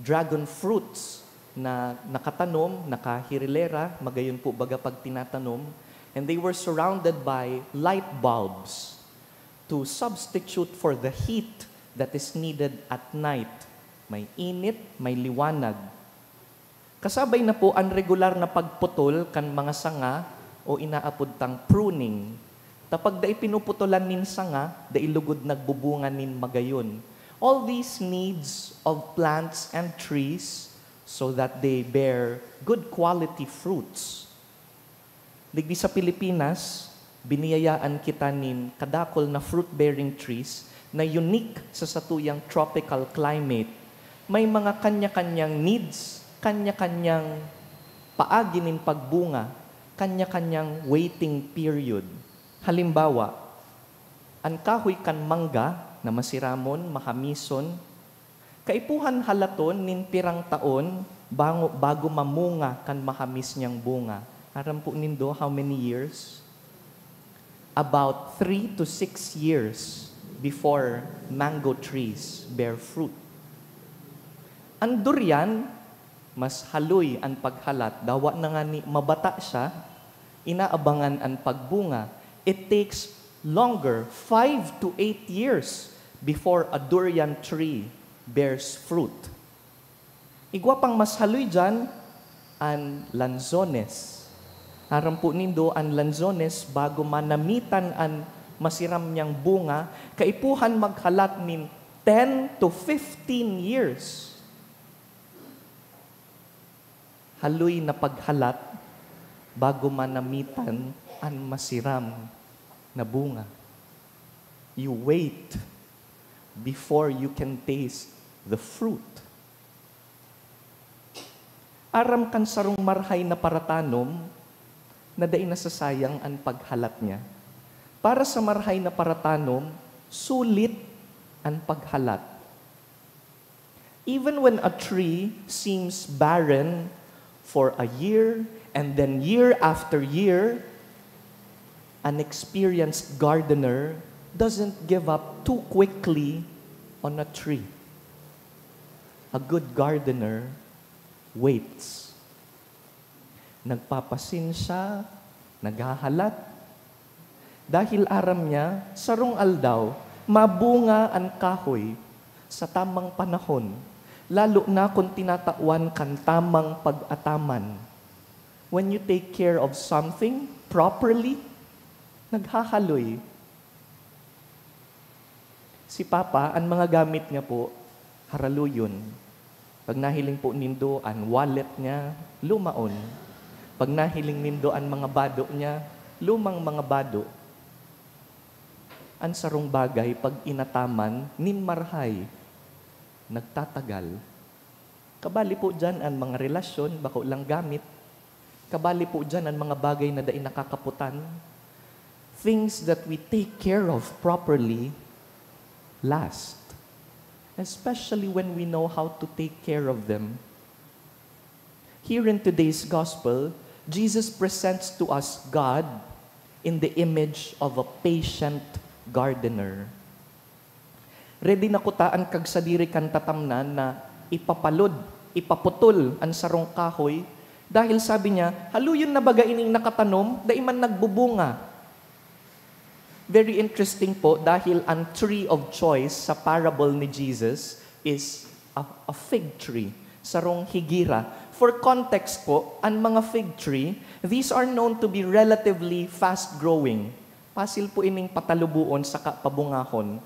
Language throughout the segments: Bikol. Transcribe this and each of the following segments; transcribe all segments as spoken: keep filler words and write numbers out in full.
dragon fruits na nakatanom, nakahirilera, magayon po baga pag tinatanom, and they were surrounded by light bulbs to substitute for the heat that is needed at night. May init, may liwanag. Kasabay na po an regular na pagputol kan mga sanga o inaapod tang pruning. Ta pag dai pinuputolan nin sanga, dai lugod nagbubunga nin magayon. All these needs of plants and trees so that they bear good quality fruits. Digdi sa Pilipinas, biniyayaan kita nin kadakul na fruit-bearing trees na unique sa satuyang tropical climate. May mga kanya-kanyang needs, kanya-kanyang paagi nin pagbunga, kanya-kanyang waiting period. Halimbawa, an kahoy kan mangga na masiramon, mahamison, kaipuhan halaton nin pirang taon bango-, bago mamunga kan mahamis niyang bunga. Aram po nindo how many years? About three to six years before mango trees bear fruit. An durian, mas haloy an paghalat. Dawa na ngani mabata siya, inaabangan an pagbunga. It takes longer, five to eight years, before a durian tree bears fruit. Igwa pang mas haloy diyan, an lanzones. Aram po nindo, an lanzones, bago manamitan an masiram niyang bunga, kaipuhan maghalat nin ten to fifteen years. Haloy na paghalat bago manamitan an masiram na bunga. You wait before you can taste the fruit. Aram kan sarong marhay na paratanom na dai nasasayang an paghalat niya. Para sa marhay na paratanom, sulit an paghalat. Even when a tree seems barren for a year and then year after year, an experienced gardener doesn't give up too quickly on a tree. A good gardener waits. Nagpapasensya, naghahalat. Dahil aram niya, sarong aldaw, mabunga an kahoy sa tamang panahon, lalo na kung tinatawan kan tamang pag-ataman. When you take care of something properly, naghahaloy. Si Papa, an mga gamit niya po, haraluyon. Pag nahiling po nindo an wallet niya, lumaon. Pag nahiling nindo an mga bado niya, lumang mga bado. An sarong bagay, pag inataman nin marhay, nagtatagal. Kabali po diyan an mga relasyon, bako lang gamit. Kabali po diyan an mga bagay na dai nakakaputan. Things that we take care of properly last, especially when we know how to take care of them. Here in today's gospel, Jesus presents to us God in the image of a patient gardener. Ready na kuta an kagsadiri kan tatamnan na ipapalod, ipaputol an sarong kahoy, dahil sabi niya, "Haloyon na baga ining nakatanom, dai man nagbubunga." Very interesting po, dahil ang tree of choice sa parable ni Jesus is a, a fig tree, sarong higira. For context po, ang mga fig tree, these are known to be relatively fast-growing. Pasil po ining patalubuon saka pabungahon.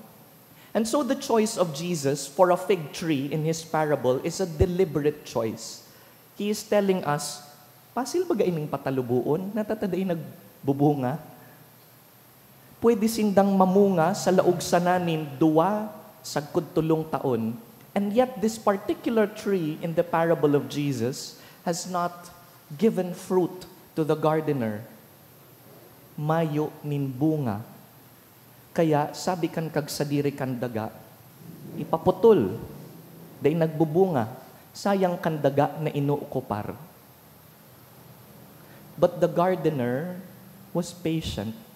And so the choice of Jesus for a fig tree in his parable is a deliberate choice. He is telling us, "Pasil baga ining patalubuon, natatadain nagbubunga?" Pwede sindang mamunga sa laog sana nin duwa sagkod tolong taon. And yet, this particular tree in the parable of Jesus has not given fruit to the gardener. Mayo nin bunga. Kaya sabi kan kagsadiri kan daga, "Ipaputol, dai nagbubunga, sayang kan daga na inookupar." But the gardener was patient.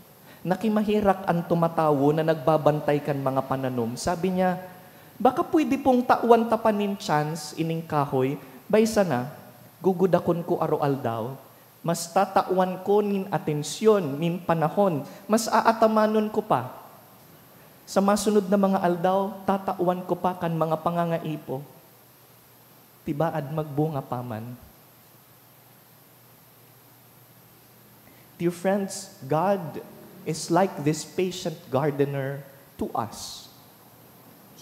Nakimaherak an tumatawo na nagbabantay kan mga pananom. Sabi niya, Baka pwede pong tawan ta pa nin chance ining kahoy, bay sana, gugudakon ko aroaldaw. Mas tatawan ko nin atensyon, nin panahon, mas aatamanon ko pa. Sa masunod na mga aldaw, tatawan ko pa kan mga pangangaipo. Tibaad magbunga pa man. Dear friends, God is like this patient gardener to us.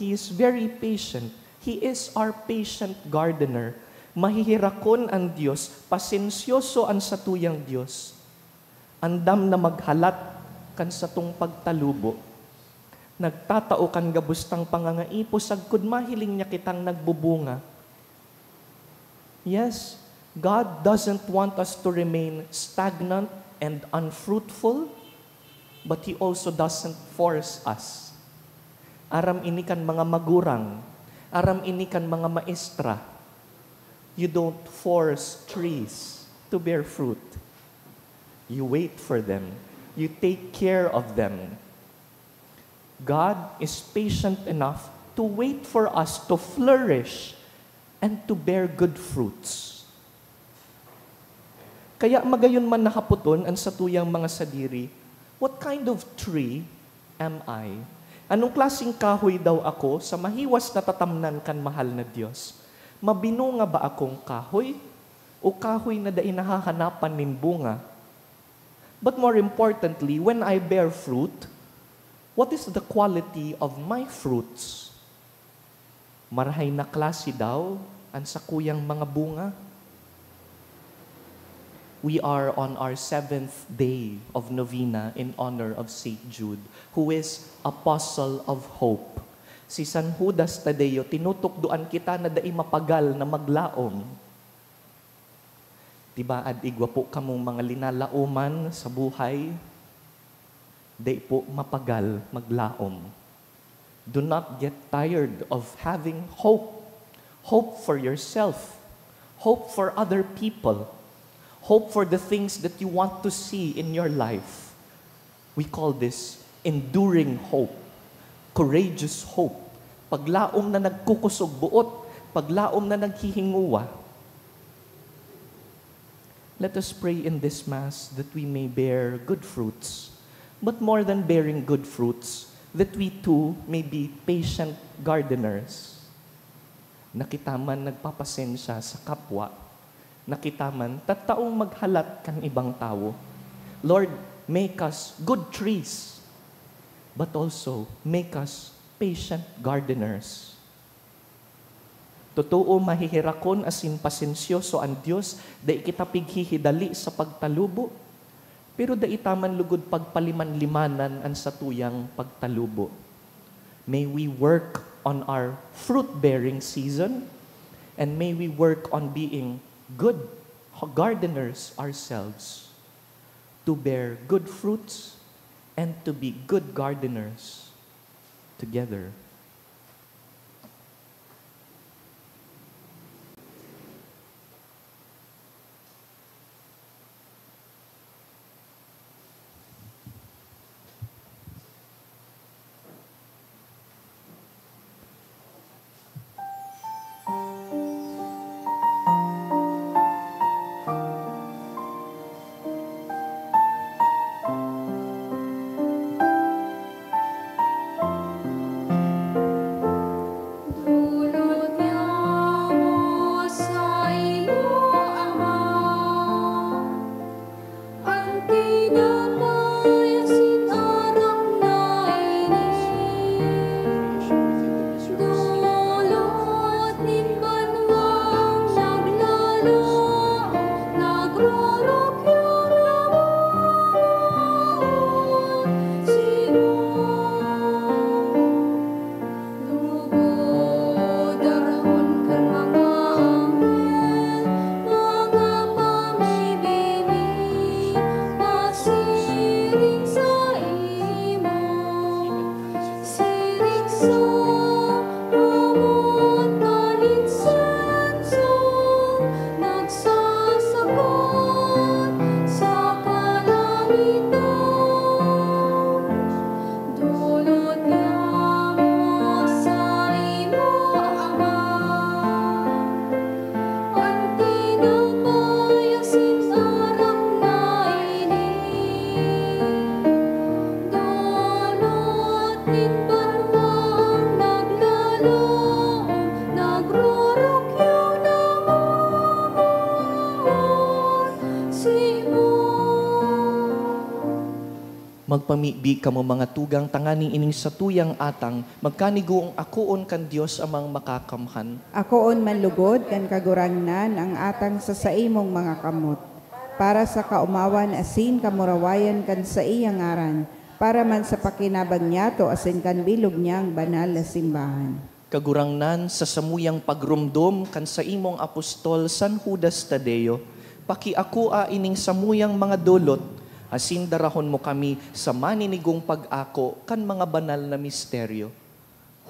He is very patient. He is our patient gardener. Mahihirakon an Dios, pasensyoso an satuyang Dios. Andam na maghalat kan satong pagtalubo. Nagtatao kan gabos tang pangangaipo sagkod mahiling niya kitang nagbubunga. Yes, God doesn't want us to remain stagnant and unfruitful, but He also doesn't force us. Aram ini kan mga magurang, aram ini kan mga maestra. You don't force trees to bear fruit. You wait for them. You take care of them. God is patient enough to wait for us to flourish and to bear good fruits. Kaya magayon man nahapoton an satuyang mga sadiri, "What kind of tree am I?" Anong klaseng kahoy daw ako sa mahiwas na tatamnan kan mahal na Dios? Mabinunga ba akong kahoy? O kahoy na dai nahahanapan nin bunga? But more importantly, when I bear fruit, what is the quality of my fruits? Marahay na klase daw an sakuyang mga bunga. We are on our seventh day of novena in honor of Saint Jude, who is Apostle of Hope. Si San Judas Tadeo, tinutukdoan kita na dai mapagal na maglaom. Tibaad igwa po kamong mga linalaoman sa buhay, dai po mapagal maglaom. Do not get tired of having hope. Hope for yourself. Hope for other people. Hope for the things that you want to see in your life. We call this enduring hope, courageous hope, paglaom na nagkukusog buot, paglaom na naghihinguwa. Let us pray in this Mass that we may bear good fruits. But more than bearing good fruits, that we too may be patient gardeners. Na kita man nagpapasensya sa kapwa, na kita man tataong maghalat kan ibang tawo. Lord, make us good trees, but also make us patient gardeners. Totoo, maheherakon asin pasensyoso an Dios, dai kita pighihidali sa pagtalubo, pero dai ta man lugod pagpaliman-limanan an satuyang pagtalubo. May we work on our fruit-bearing season, and may we work on being good gardeners ourselves, to bear good fruits and to be good gardeners together. Magpamibi kamo, mga tugang, tanganing ining satuyang atang magkanigoong akoon kan Dios Amang Makakamhan. Akoon man lugod kan Kagurangnan ang atang sa saimong mga kamot, para sa kaomawan asin kamurawayan kan saiyang ngaran, para man sa pakinabang niyato asin kan bilog niyang banal na simbahan. Kagurangnan, sa samuyang pagromdom kan saimong apostol San Judas Tadeo, pakiakoa ining samuyang mga dolot, asin darahon mo kami sa maninigong pag-ako kan mga banal na misteryo.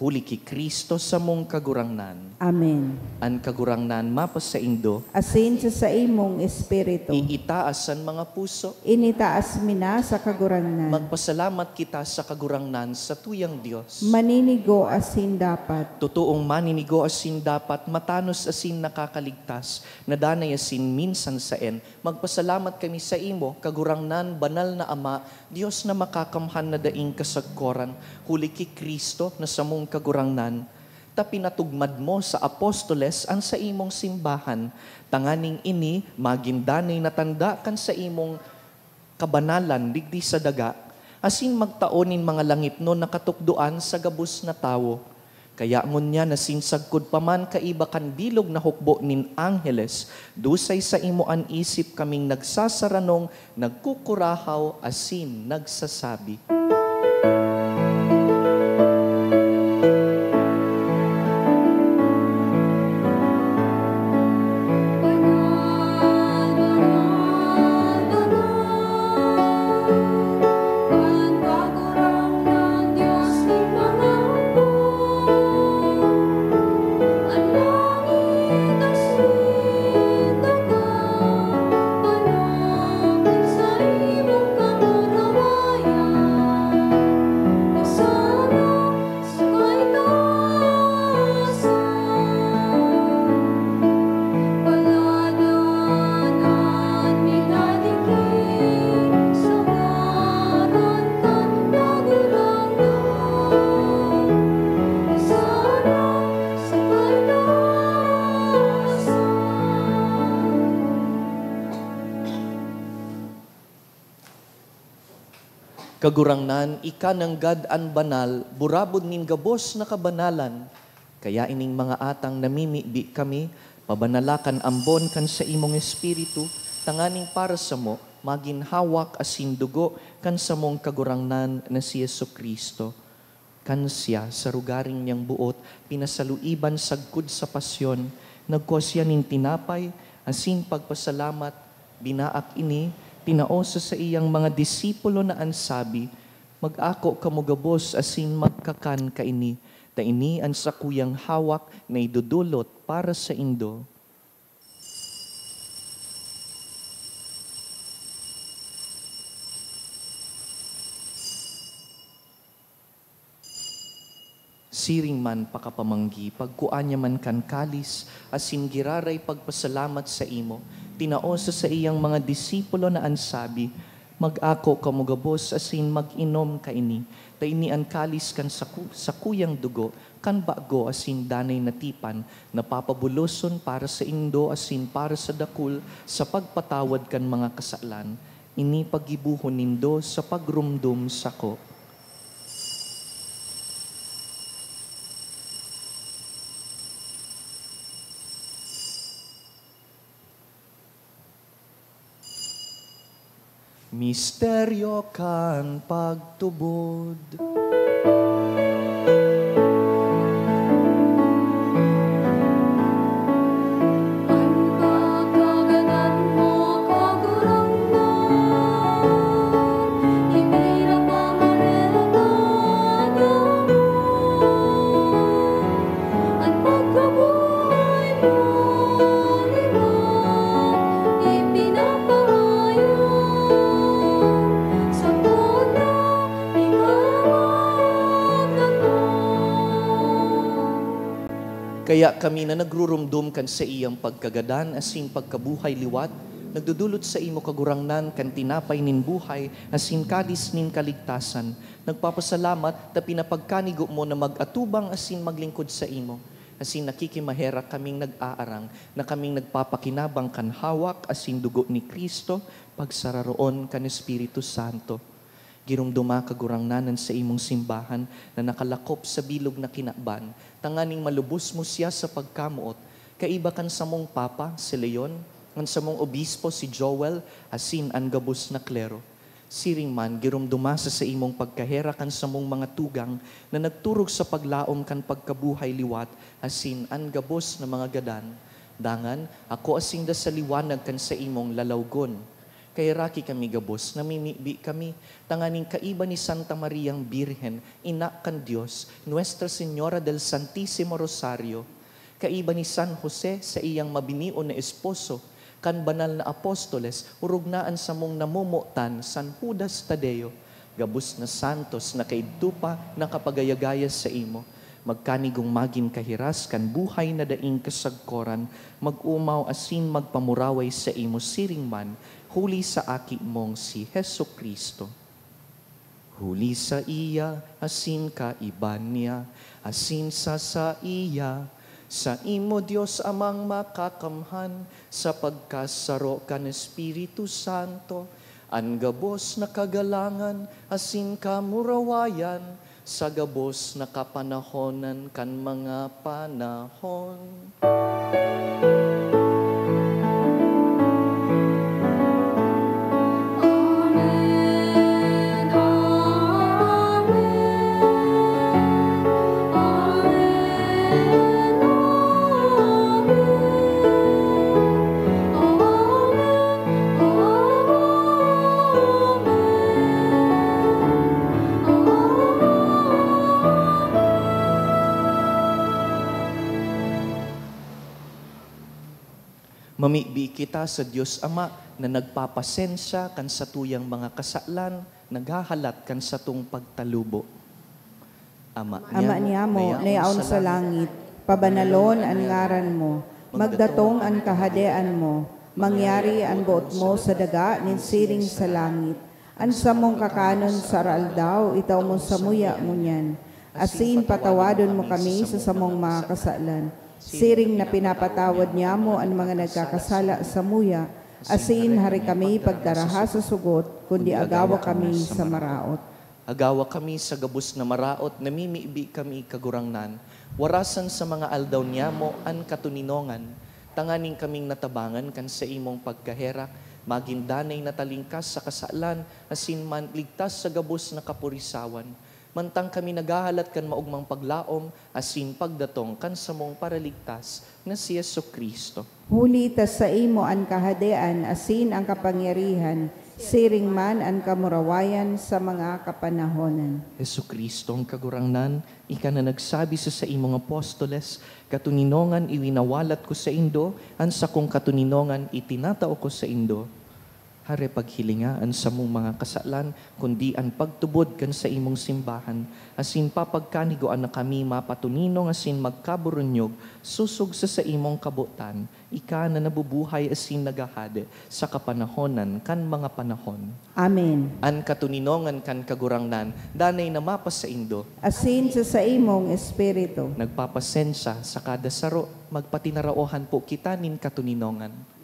Huli ki Cristo samong Kagurangnan. Amen. An Kagurangnan mapasaindo. Asin sa saimong espiritu. Iitaas an mga puso. Initaas mi na sa Kagurangnan. Magpasalamat kita sa Kagurangnan, sa tuyang Dios. Maninigo asin dapat. Totoong maninigo asin dapat, matanos asin nakakaligtas, na danay asin minsan saen, magpasalamat kami saimo, Kagurangnan, banal na Ama, Dios na makakamhan na daing kasagkoran, huli ki Cristo na samong Kagurangnan, ta pinatugmad mo sa apostoles an saimong simbahan, tanganing ini magin danay na tanda kan saimong kabanalan digdi sa daga, asin magtao nin mga langitnon na katukdoan sa gabos na tawo. Kaya ngunyan, asin sagkod pa man kaiba kan bilog na hukbo nin angheles, dusay saimo an isip kaming nagsasaranong, nagkukurahaw, asin nagsasabi. Kagurangnan, ika nanggad an banal, burabod nin gabos na kabanalan. Kaya ining mga atang namimibi kami, pabanala kan ambon kan saimong Espiritu, tanganing para samo magin hawak asin dugo kan samong Kagurangnan na si Jesu-Cristo. Kan siya, sa rugaring niyang boot, pinasaluiban sagkod sa pasyon, nagkua siya nin tinapay, asin pagpasalamat, binaak ini, tinao sa saiyang mga disipulo na an sabi, "Mag-ako kamo gabos asin magkakan kaini, ta ini an sakuyang hawak na idodolot para saindo." Siring man pakapamanggi, pagkua niya man kan kalis, asin giraray pagpasalamat saimo, tinao sa saiyang mga disipulo na an sabi, "Mag-ako kamo gabos asin mag-inom kaini, ta ini an kalis kan saku-, sakuyang dugo, kan bago asin danay na tipan, na papabuloson para saindo asin para sa dakul sa pagpatawad kan mga kasalan. Ini paggibohon nindo sa pagromdom sako." Misteryo kan pagtubod. Kaya kami na nagruromdom kan saiyang pagkagadan asin pagkabuhay liwat, nagdodolot saimo, Kagurangnan, kan tinapay nin buhay asin kalis nin kaligtasan. Nagpapasalamat ta pinapagkanigo mo na mag-atubang asin maglingkod saimo. Asin nakikimaherak kaming nag-aarang na kaming nagpapakinabang kan hawak asin dugo ni Cristo, pagsararoon kan Espiritu Santo. Giromdoma, Kagurangnan, an saimong simbahan na nakalakop sa bilog na kinaban, tanganing malubos mo siya sa pagkamoot, kaiba kan samong Papa, si Leon, an samong Obispo, si Joel, asin an gabos na klero. Siring man, giromdoma sa saimong pagkaherak an samong mga tugang na nagturog sa paglaom kan pagkabuhay liwat asin an gabos na mga gadan. Dangan, akoa sinda sa liwanag kan saimong lalawgon. Kaheraki kami gabos, namimibi kami, tanganing kaiba ni Santa Mariang Birhen, Ina kan Dios, Nuestra Señora del Santísimo Rosario, kaiba ni San Jose, saiyang mabinion na esposo, kan banal na apostoles, orog na an samong namomotan, San Judas Tadeo, gabos na santos na kaidto pa nakapagayagaya saimo, magkanigong magin kahiras kan buhay na daing kasagkoran, mag-omaw asin magpamuraway saimo siring man, huli sa Aki mong si Jesu-Cristo. Huli saiya, asin kaiba niya, asin sa saiya, saimo, Dios Amang Makakamhan, sa pagkasaro kan Espiritu Santo, an gabos na kagalangan asin kamurawayan sa gabos na kapanahonan kan mga panahon. Mamibi kita sa Dios Ama na nagpapasensya kan satuyang mga kasalan, naghahalat kan satong pagtalubo. Ama Ama niyamo, niamo, na yaon sa langit, pabanalon an ngaran mo. Magdatong an kahadean mo. Mangyari an boot mo sa daga nin siring sa langit. An samong kakanon sa araaldaw, itao mo samuya ngunyan. Asin patawadon mo kami sa samong mga kasalan, siring na pinapatawad niamo an mga nagkakasala samuya. Asin hari kami pagdaraha sa sugot, kundi agawa kami sa maraot. Agawa kami sa gabos na maraot, namimibi kami, Kagurangnan, warasan sa mga aldaw niyamo an katoninongan, tanganing kaming natabangan kan saimong pagkaherak, magin danay na talingkas sa kasalan, asin man ligtas sa gabos na kapurisawan, mantang kami naghahalat kan maogmang paglaom asin pagdatong kan samong Paraligtas na si Jesu-Cristo. Huli ta saimo an kahadean asin an kapangyarihan, siring man an kamurawayan sa mga kapanahonan. Jesu-Cristong Kagurangnan, ika na nagsabi sa saimong apostoles, "Katoninongan iwinawalat ko saindo, an sakong katoninongan itinatao ko saindo." Hare, paghilinga an samong mga kasalan, kundi an pagtubod kan saimong simbahan, asin papagkanigoan na kami mapatoninong asin magkaburunyog sosog sa saimong kabotan, ika na nabubuhay asin naghahade sa kapanahonan kan mga panahon. Amen. An katoninongan kan Kagurangnan danay na mapasaindo. Asin sa saimong espiritu. Nagpapasensya sa kada saro, magpatinaraohan po kita nin katoninongan.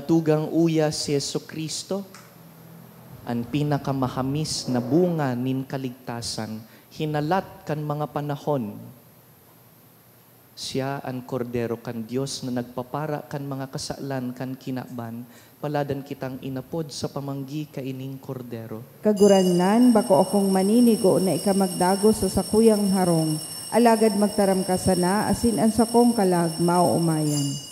Tugang uya si Jesu-Cristo, an pinakamahamis na bunga nin kaligtasan, hinalat kan mga panahon. Siya an Kordero kan Dios na nagpapara kan mga kasalan kan kinaban. Paladan kitang inapod sa pamanggi kaining Kordero. Kagurangnan, bako akong maninigo na ika magdagos sa sakuyang harong, alagad magtaram ka sana, asin an sakong kalag maoomayan.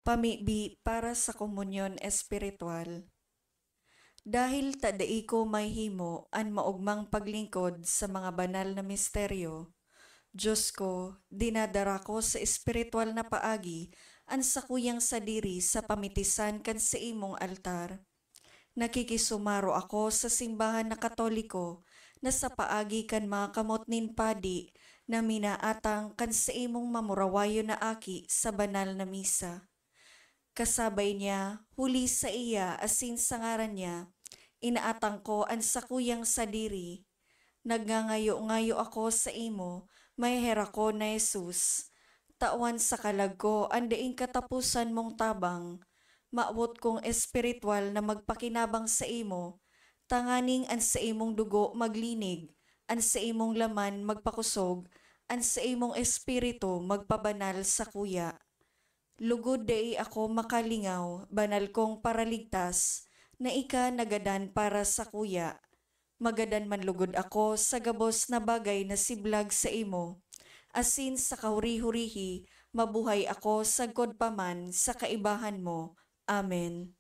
Pamibi para sa komunyon espiritual. Dahil ta dai ko mahimo an maogmang paglingkod sa mga banal na misteryo, Diyos ko, dinadara ko sa espiritual na paagi an sakuyang sadiri sa pamitisan kan saimong altar. Nakikisumaro ako sa simbahan na Katoliko na sa paagi kan mga kamot nin padi na minaatang kan saimong mamurawayon na aki sa banal na misa. Kasabay niya, huli sa iya asin sa ngaran niya, inaatang ko an sakuyang sadiri. Nagngangayo-ngayo ako saimo, maheherak ko na Jesus. Tawan sa kalag ko an daing kataposan mong tabang. Mawot kong espiritual na magpakinabang saimo, tanganing an saimong dugo maglinig, an saimong laman magpakosog, an saimong espiritu magpabanal sakuya. Lugod dai ako makalingaw, banal kong Paraligtas, na ika nagadan para sakuya. Magadan man lugod ako sa gabos na bagay na siblag saimo, asin sa kahuri-hurihi mabuhay ako sagkod pa man sa kaibahan mo. Amen.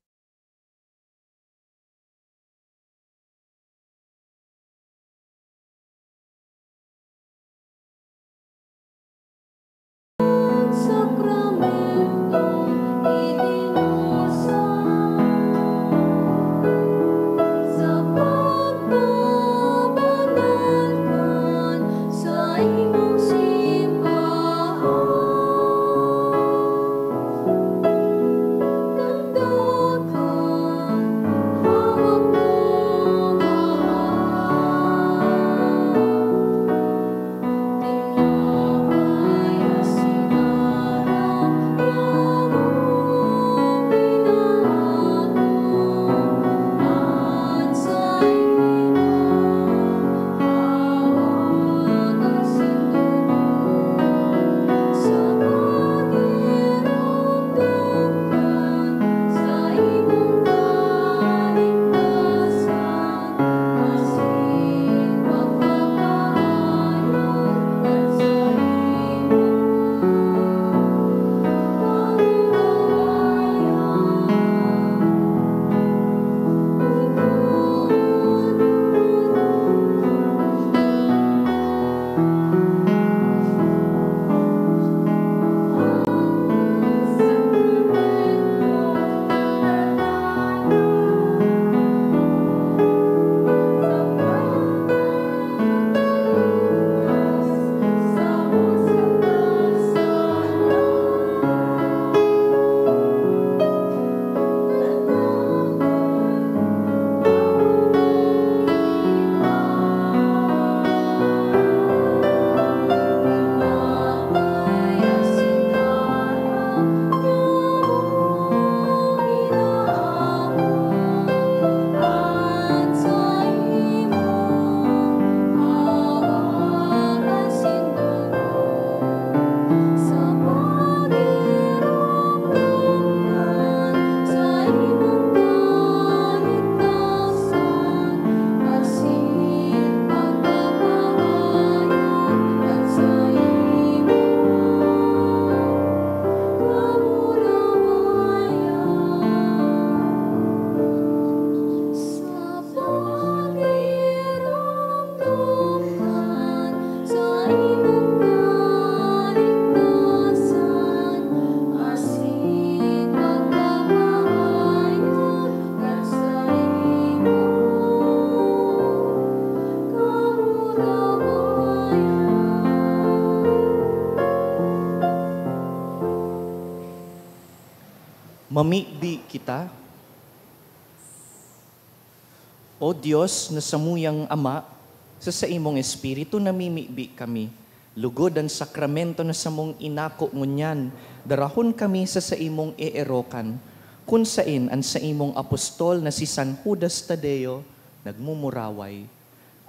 Mamibi kita. O Dios na samuyang Ama, sa saimong Espiritu namimibi kami. Lugod an sakramento na samong inako ngunyan, darahon kami sa saimong eerokan, kun saen an saimong apostol na si San Judas Tadeo nagmumuraway,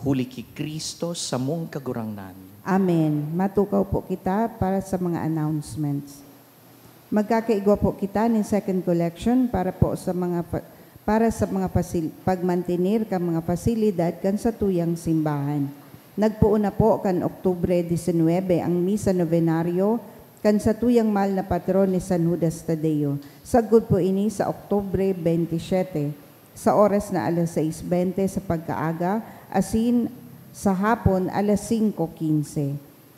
huli ki Cristo samong Kagurangnan. Amen. Matukaw po kita para sa mga announcements. Magkakaigwa po kita nin second collection para po sa mga fa-, para sa mga fasil-, pagmantener kan mga pasilidad kan satuyang simbahan. Nagpoon na po kan Oktubre diecinuebe ang misa novenario kan satuyang mahal na patron ni San Judas Tadeo. Sagkod po ini sa Oktubre twenty-seven, sa oras na alas sais bente sa pagkaaga, asin sa hapon alas singko quince.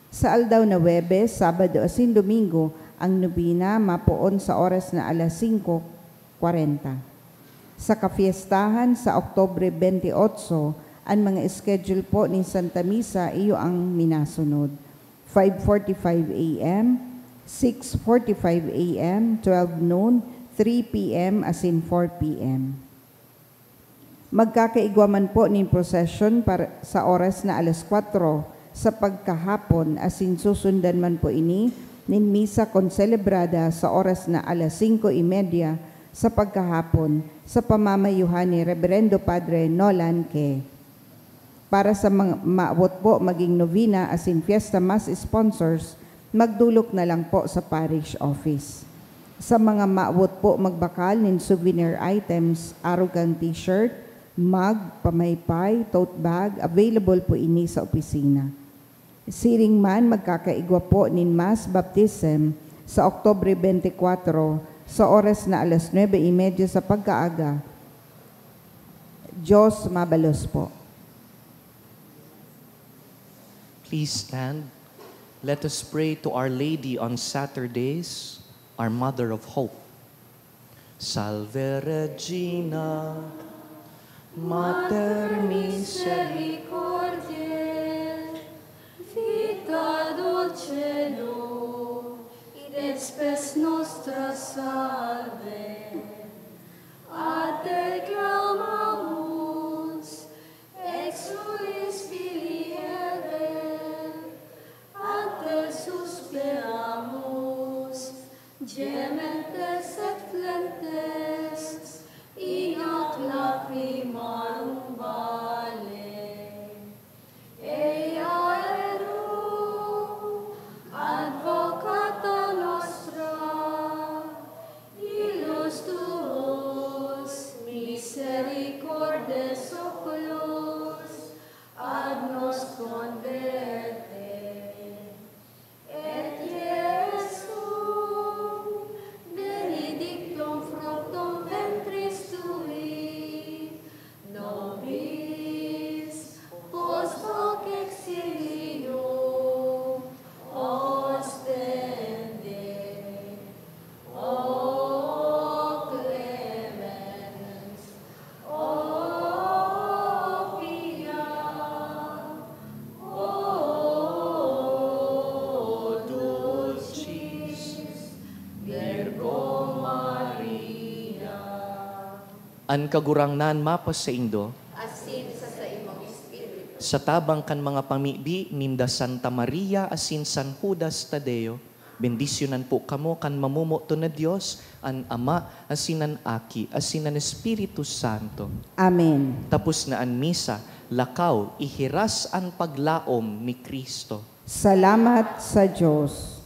Sa aldaw na Huwebes, Sabado asin Domingo, ang nobena mapoon sa oras na alas singko kwarenta. Sa kafiestahan sa Oktubre twenty-eight, an mga schedule po nin Santa Misa iyo ang minasunod: five forty-five A M, six forty-five A M, twelve noon, three P M asin four P M. Magkakaigwa man po nin prosesyon para sa oras na alas kwatro sa pagkahapon, asin susundan man po ini nin misa konselebrada sa oras na alas singko y media sa pagkahapon sa pamamayuhan ni Reberendo Padre Nolan Ke. Para sa mga maawot po maging novena asin fiesta mass sponsors, magdolok na lang po sa parish office. Sa mga maawot po magbakal nin souvenir items, arog kan t-shirt, mug, pamaypay, tote bag, available po ini sa opisina. Siring man, magkakaigwa po nin mass baptism sa Oktubre twenty-four, sa oras na alas nuebe y media sa pagkaaga. Diyos mabalos po. Please stand. Let us pray to Our Lady on Saturdays, our Mother of Hope. Salve Regina, Mater Misericordiae, Vita Dulcedo, et Spes Nostra Salve. A Te clamamus, exulis Filii Hevae, a Te suspiramus, gementes et flentes, in hac lacrimarum vale. Eia erum, advocata nostra, illos tuos, misericordes oculos, ad nos converte. Et Iesum, benedictum fructum ventris tui, nobis post hoc exilium ostende. O clemens, O pia, O dulcis Virgo Maria. An Kagurangnan mapasaindo. Asin sa saimong espiritu. Sa tabang kan mga pamibi ninda Santa Maria asin San Judas Tadeo, bendisyonan po kamo kan mamomoton na Dios, an Ama, asin an Aki, asin an Espiritu Santo. Amen. Tapos na an misa, lakaw, ihiras an paglaom ni Cristo. Salamat sa Dios.